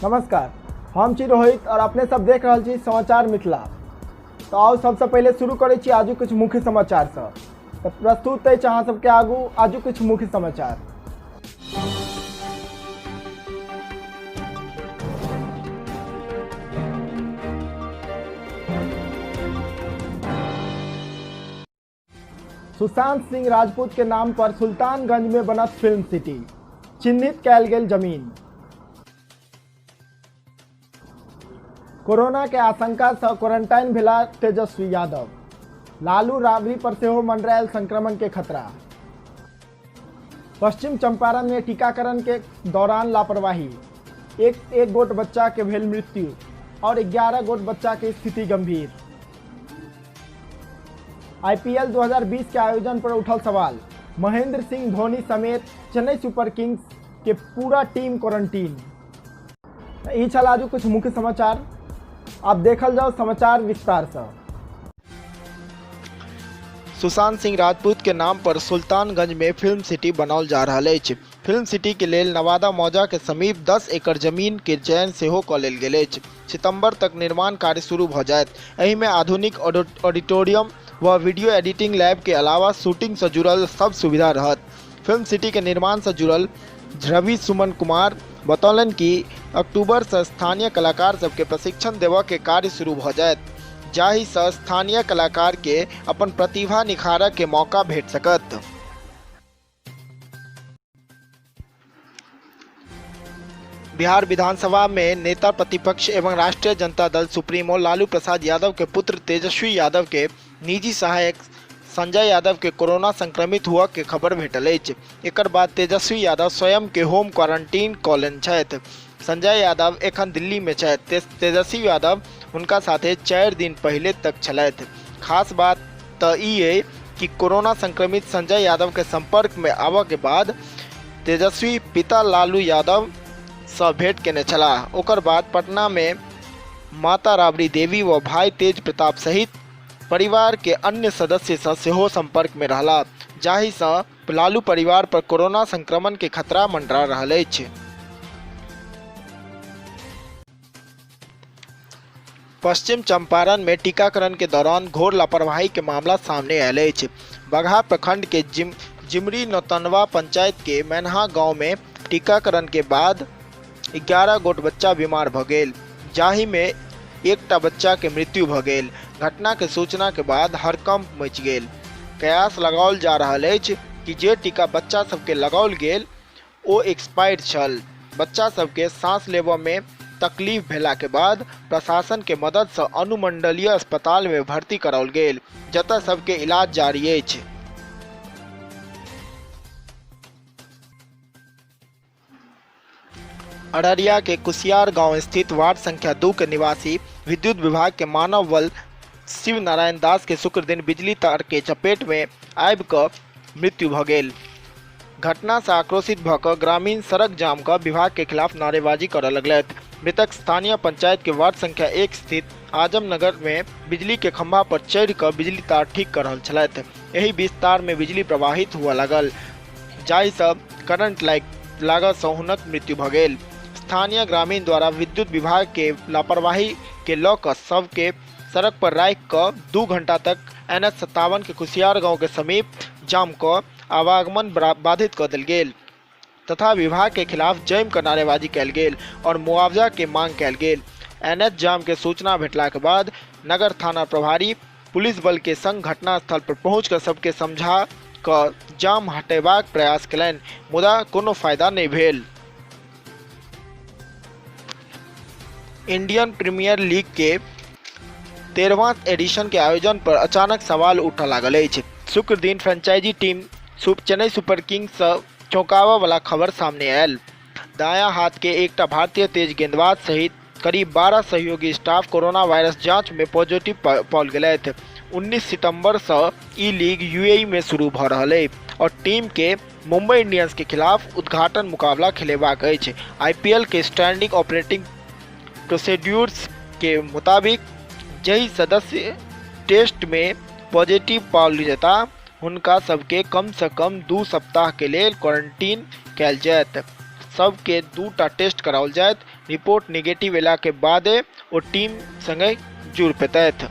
नमस्कार, हम छी रोहित और अपने सब देख रहल छी समाचार मिथिला। तो आओ सबसे पहले शुरू करै छी आजू किछु मुख्य समाचार सँ। तो प्रस्तुत अछि अहाँ सबके आगू आजू किछु मुख्य समाचार। सुशांत सिंह राजपूत के नाम पर सुल्तानगंज में बनत फिल्म सिटी, चिन्हित कैल गेल जमीन। कोरोना के आशंका से क्वारंटाइन भेला तेजस्वी यादव। लालू राबड़ी पर सेहो मंडरायल संक्रमण के खतरा। पश्चिम चंपारण में टीकाकरण के दौरान लापरवाही, एक गोट बच्चा के भेल मृत्यु और 11 गोट बच्चा के स्थिति गंभीर। आईपीएल 2020 के आयोजन पर उठल सवाल, महेंद्र सिंह धोनी समेत चेन्नई सुपर किंग्स के पूरा टीम क्वारंटीन। ई छल आजू कुछ मुख्य समाचार। आप देखल जाओ समाचार विस्तार से। सुशांत सिंह राजपूत के नाम पर सुल्तानगंज में फिल्म सिटी बनाओल जा रहल अछि। फिल्म सिटी के लेल नवादा मौजा के समीप 10 एकड़ जमीन के चयन सेहो कऽ लेल गेल अछि। सितंबर तक निर्माण कार्य शुरू भऽ जायत। एहि में आधुनिक ऑडिटोरियम व वीडियो एडिटिंग लैब के अलावा शूटिंग से जुड़ल सब सुविधा रहत। फिल्म सिटी के निर्माण से जुड़ल रवि सुमन कुमार बतौलनि कि अक्टूबर से स्थानीय कलाकार सबके प्रशिक्षण देबऽ के कार्य शुरू भऽ जायत, जाहि से स्थानीय कलाकार के अपन प्रतिभा निखारऽ के मौका भेट सकत। बिहार विधानसभा में नेता प्रतिपक्ष एवं राष्ट्रीय जनता दल सुप्रीमो लालू प्रसाद यादव के पुत्र तेजस्वी यादव के निजी सहायक संजय यादव के कोरोना संक्रमित हुआ के खबर भेटल अछि। एकर बाद तेजस्वी यादव स्वयं के होम क्वारंटीन कऽ लेने छथि। संजय यादव एखन दिल्ली में छथि। तेजस्वी यादव हुनका साथे 4 दिन पहिले तक छलथि। खास बात तऽ ई अइ कि कोरोना संक्रमित संजय यादव के संपर्क में आबऽ के बाद तेजस्वी पिता लालू यादव सँ भेंट केने छलाह। ओकर बाद पटना में माता राबड़ी देवी व भाई तेज प्रताप सहित परिवार के अन्य सदस्य सँ सेहो संपर्क में रहलाह, जाहि सँ लालू परिवार पर कोरोना संक्रमण के खतरा मंडरा रहल अछि। पश्चिम चंपारण में टीकाकरण के दौरान घोर लापरवाही के मामला सामने आयल अछि। बगहा प्रखंड के जिमरी नौतनवा पंचायत के मैनहा गांव में टीकाकरण के बाद 11 गोट बच्चा बीमार भ गेल, जाहि में एकटा बच्चा के मृत्यु भ गेल। घटना के सूचना के बाद हड़कंप मचि गेल। कयास लगाओल जा रहल अछि कि जे टीका बच्चा सबके लगाओल गेल ओ एक्सपायर छल। बच्चा सबके सांस लेबऽ में तकलीफ भेला के बाद प्रशासन के मदद से अनुमंडलीय अस्पताल में भर्ती कराओल गेल, जतऽ सबके इलाज जारी अछि। अररिया के कुसियार गांव स्थित वार्ड संख्या 2 के निवासी विद्युत विभाग के मानव बल शिव नारायण दास के शुक्र दिन बिजली तार के चपेट में आबि कऽ मृत्यु भऽ गेल। घटना से आक्रोशित भऽ कऽ ग्रामीण सड़क जाम कऽ विभाग के खिलाफ नारेबाजी करऽ लगलथि। मृतक स्थानीय पंचायत के वार्ड संख्या 1 स्थित आजमनगर में बिजली के खंभा पर चढ़ि कऽ बिजली तार ठीक कऽ रहल छलथि। एहि बीच तार में बिजली प्रवाहित हुअ लागल, जाहि सँ करंट लागऽ सँ हुनक मृत्यु भऽ गेल। स्थानीय ग्रामीण द्वारा विद्युत विभाग के लापरवाही के लऽ कऽ शव के सड़क पर राखि कऽ 2 घंटा तक NH 57 के कुसियार गांव के समीप जाम कऽ आवागमन बाधित कऽ देल गेल तथा विभाग के खिलाफ जमि कऽ नारेबाजी कयल गेल और मुआवजा के मांग कयल गेल। एनएच जाम के सूचना भेटला के बाद नगर थाना प्रभारी पुलिस बल के संग घटनास्थल पर पहुंच कऽ सबके समझा कऽ जाम हटेबाक प्रयास केलनि, मुदा कोनो फायदा नहि भेल। इंडियन प्रीमियर लीग के 13वां एडिशन के आयोजन पर अचानक सवाल उठऽ लागल अछि। शुक्र दिन franchise team Chennai Super Kings सँ चौंकाबऽ वाला खबर सामने आयल। दायां हाथ के एकटा भारतीय तेज गेंदबाज सहित करीब 12 सहयोगी स्टाफ कोरोना वायरस जांच में पॉजिटिव पाओल गेलथि। 19 सितंबर सँ ई लीग यूएई में शुरू भऽ रहल अछि और टीम के मुंबई इंडियंस के खिलाफ उद्घाटन मुकाबला खेलेबाक अछि। आईपीएल के स्टैंडिंग ऑपरेटिंग प्रोसीड्यूर्स के मुताबिक जाहि सदस्य टेस्ट में पॉजिटिव पाओल जेता हुनका सबके कम से कम 2 सप्ताह के लेल क्वारंटीन कयल जायत। सबके 2टा टेस्ट कराओल जायत। रिपोर्ट निगेटिव अयलाके बादे ओ टीम संगे जुड़ पेतथि।